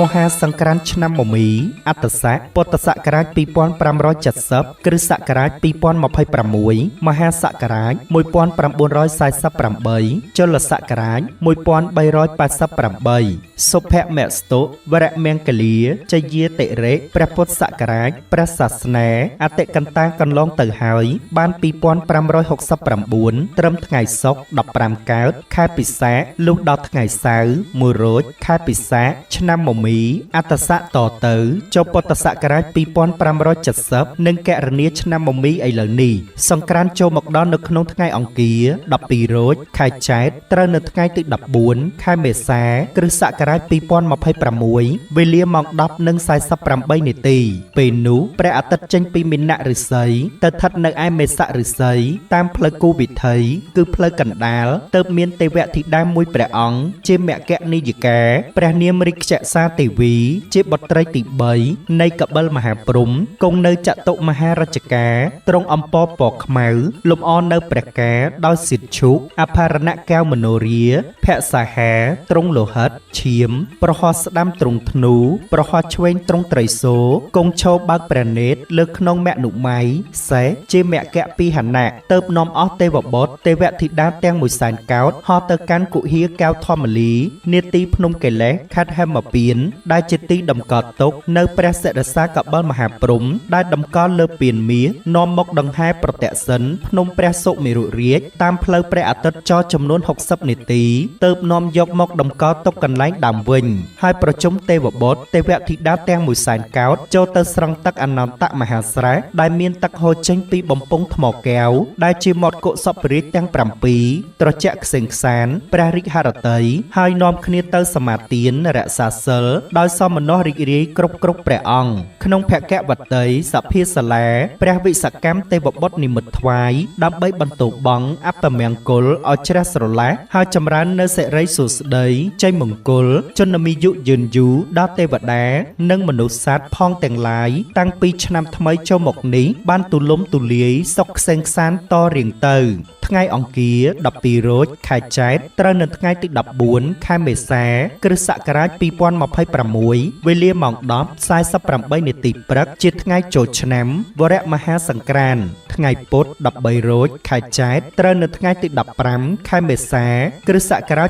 មហាសង្ក្រាន្តឆ្នាំមមីអត្តស័កពុទ្ធសករាជ2570គ្រិស្តសករាជ2026មហាសករាជ1948ចុលសករាជ1388សុភមស្តុវរមង្គលាជយាតិរេព្រះពុទ្ធសករាជព្រះសាសនាអតិកន្តាកន្លងទៅហើយបាន2569ត្រឹមថ្ងៃសុក្រ15កើតខែពិសាខលុះដល់ថ្ងៃសៅរ៍1រោចខែពិសាខឆ្នាំមមីអត្តស័កតទៅចូលពុទ្ធសករាជ2570និងករណីឆ្នាំមមីឥឡូវនេះសង្ក្រាន្តចូលមកដល់នៅក្នុងថ្ងៃអង្គារ12រោចខែចែត្រត្រូវនៅថ្ងៃទី14ខែមេសាគ្រិស្តសករាជ2026វេលាម៉ោង10:48នាទីពេលនោះព្រះអាទិត្យចេញពីមីនៈឫស្សីទៅស្ថិតនៅឯមេសឫស្សីតាមផ្លូវគូវិថីគឺផ្លូវកណ្ដាលទើបមានទេវធីតាមួយព្រះអង្គជាមគ្គនាយិកាព្រះនាមរិក្យសាទេវីជាបុត្រីទី3នៃកបិលមហាព្រហ្មគង់នៅចតុមហារជ្ជកាទ្រង់អំពរពណ៌ខ្មៅលំអនៅព្រះកាដោយសិទ្ធឈូកអភរណៈកែវមនោរាភសាហាទ្រង់លោហិតឈាមប្រហោះស្ដាំទ្រង់ធ្នូប្រហោះឆ្វេងទ្រង់ត្រីសូគង់ឈរបើកព្រះនេត្រលើក្នុងមនុម័យសេះជាមគ្គពិហណៈទៅនាំអស់ទេវបុត្រទេវធីតាទាំងមួយសែនកោដ្ឋហោះទៅកាន់គុហាកែវធម្មលីនាទីភ្នំកិលេសខេត្តហេមពៀនដែលជាទីតម្កល់ទុកនៅព្រះសិរសាកបិលមហាព្រហ្មដែលតម្កល់លើពានមាសនាំមកដង្ហែប្រទក្សិណភ្នំព្រះសុមេរុរាជតាមផ្លូវព្រះអាទិត្យចរចំនួន60នាទីទើបនាំយកមកតម្កល់ទុកកន្លែងដើមវិញហើយប្រជុំទេវបុត្រទេវធីតាទាំងមួយសែនកោដ្ឋចូលទៅស្រង់ទឹកអនន្តមហាស្រះដែលមានទឹកហូរចេញពីបំពង់ថ្មកែវដែលជាមាត់កុសពរាជទាំង7ត្រជាក់ខ្សែងខ្សានព្រះរាជហឫទ័យហើយនាំគ្នាទៅសមាទានរក្សាសិលដោយសមណោះរីករាយគ្រប់ព្រះអង្គក្នុងភគវតីសភាសាលាព្រះវិសកម្មទេវបុត្រនិមិត្តថ្វាយដើម្បីបន្ទោបង់អពមង្គលឲ្យជ្រះស្រឡះហើយចម្រើននៅសិរីសួស្តីជ័យមង្គលជនមីយុយឺនយូរដល់ទេវតានិងមនុស្សសត្វផងទាំងឡាយតាំងពីឆ្នាំថ្មីចូលមកនេះបានទូលំទូលាយសុខក្សេមក្សាន្តតរៀងទៅថ្ងៃអង្គារ12រោចខែចែត្រត្រូវនៅថ្ងៃទី14ខែមេសាគ្រិស្តសករាជ2026វេលាម៉ោង10:48នាទីព្រឹកជាថ្ងៃចូលឆ្នាំវរៈមហាសង្ក្រាន្តថ្ងៃពុធ13រោចខែចែត្រត្រូវនៅថ្ងៃទី15ខែមេសាគ្រិស្តសករាជ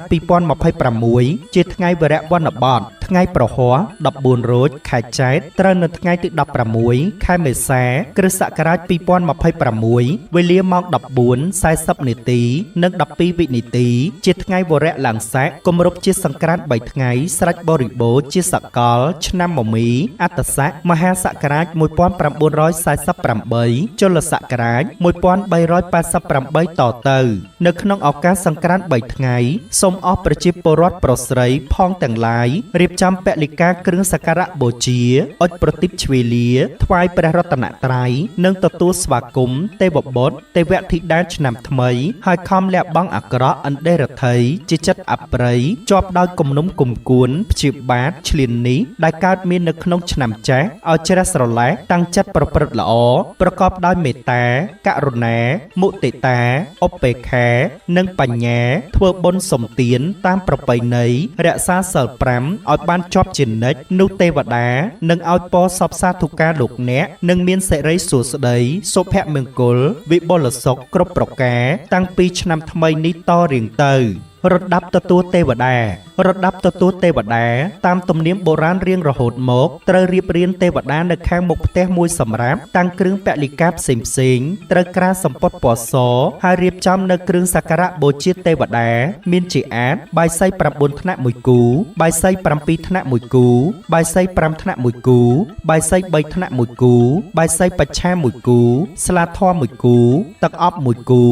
2026ជាថ្ងៃវរៈវណ្ណបតថ្ងៃប្រហ័ស14រោចខែចែត្រត្រូវនៅថ្ងៃទី16ខែមេសាគ្រិស្តសករាជ2026វេលាម៉ោង14:40នាទីនិង12វិនាទីជាថ្ងៃវរៈឡើងស័កគម្រប់ជាសង្ក្រាន្ត3ថ្ងៃស្រេចបរិបូរណ៍ជាសកលឆ្នាំមមីអត្តស័កមហាសករាជ1948ចុលសករាជ1388តទៅនៅក្នុងឱកាសសង្ក្រាន្ត3ថ្ងៃសូមអស់ប្រជាពលរដ្ឋប្រុសស្រីផងទាំងឡាយរៀបចំពលិកាគ្រឿងសក្ការៈបូជាអុជប្រទីបជ្វាលាថ្វាយព្រះរតនត្រ័យនិងទទួលស្វាគមន៍ទេវបុត្រទេវធីតាឆ្នាំថ្មីហើយខំលះបង់អាក្រក់អណ្ដេរថីជាចិត្តអប្រិយជាប់ដោយគំនុំគុំគួនព្យាបាទឆ្លៀននេះដែលកើតមាននៅក្នុងឆ្នាំចាស់ឲ្យជ្រះស្រឡះតាំងចិត្តប្រព្រឹត្តល្អប្រកបដោយមេត្តាករុណាមុទិតាឧបេក្ខានិងបញ្ញាធ្វើបុណ្យសុំទានតាមប្រពៃណីរក្សាសិល5ឲ្យបានជាប់ជានិច្ចនោះទេវតានឹងឲ្យពរសពសាធុការលោកអ្នកនឹងមានសិរីសួស្តីសុភមង្គលវិបុលសុខគ្រប់ប្រការតាំងពីឆ្នាំថ្មីនេះតរៀងទៅរដាប់ទទួលទេវតារដាប់ទទួលទេវតាតាមទំនៀមបុរាណរៀងរហូតមកត្រូវរៀបរៀនទេវតានៅខាងមុខផ្ទះមួយសម្រាប់តាំងគ្រឿងពលិកាផ្សេងផ្សេងត្រូវក្រាលសម្ពត់ពណ៌សហើយរៀបចំនៅគ្រឿងសក្ការៈបូជាទេវតាមានជាអាទបាយសី9ថ្នាក់មួយគូបាយសី7ថ្នាក់មួយគូបាយសី5ថ្នាក់មួយគូបាយសី3ថ្នាក់មួយគូបាយសីបច្ឆាមួយគូស្លាធម៌មួយគូទឹកអប់មួយគូ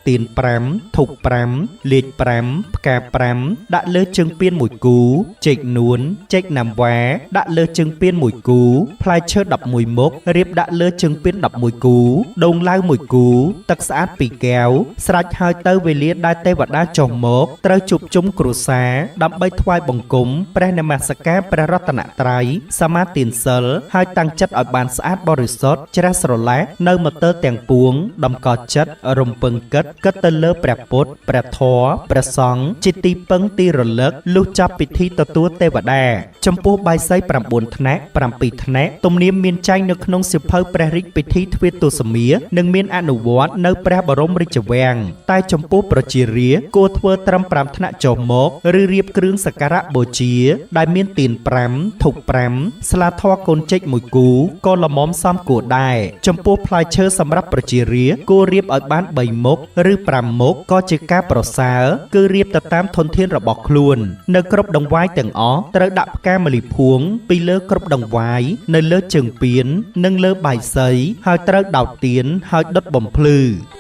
ទៀន5ធូប5លាជ5ផ្កា5ដាក់លើជើងពានមួយគូចេកនួនចេកណាំវ៉ាដាក់លើជើងពានមួយគូផ្លែឈើ11មុខរៀបដាក់លើជើងពាន11គូដូងឡាវមួយគូទឹកស្អាត2កែវស្រេចហើយទៅវេលាដែលទេវតាចុះមកត្រូវជួបជុំគ្រួសារដើម្បីថ្វាយបង្គំព្រះនមស្ការព្រះរតនត្រ័យសមាទានសិលហើយតាំងចិត្តឲ្យបានស្អាតបរិសុទ្ធជ្រះស្រឡះនៅមទិលទាំងពួងតម្កល់ចិត្តរំពឹងគិតទៅលើព្រះពុទ្ធព្រះធម៌ព្រះសង្ឃជាទីពឹងទីរលឹក លុះចប់ពិធីទទួលទេវតា។ ចំពោះបាយសី9ថ្នាក់7ថ្នាក់ ទំនៀមមានចែងនៅក្នុងសៀវភៅព្រះរាជពិធីទ្វាទសមា និងមានអនុវត្តនៅព្រះបរមរាជវាំង តែចំពោះប្រជារាស្ត្រគួរធ្វើត្រឹម5ថ្នាក់ចុះមក ឬរៀបគ្រឿងសក្ការៈបូជាដែលមានទៀន5 ធូប5 ស្លាធម៌កូនចេក1គូ ក៏ល្មមសមគួរដែរ។ ចំពោះផ្លែឈើសម្រាប់ប្រជារាស្ត្រគួររៀបឲ្យបាន3មុខឬ5មុខក៏ជាការប្រសើរ គឺរៀបទៅតាមធនធានរបស់ខ្លួន។ នៅគ្រប់ដង្វាយទាំងអស់ត្រូវដាក់ផ្កាម្លិះភួងពីលើគ្រប់ដង្វាយ នៅលើជើងពាន និងលើបាយសី ហើយត្រូវដោតទៀនហើយដុតបំភ្លឺ។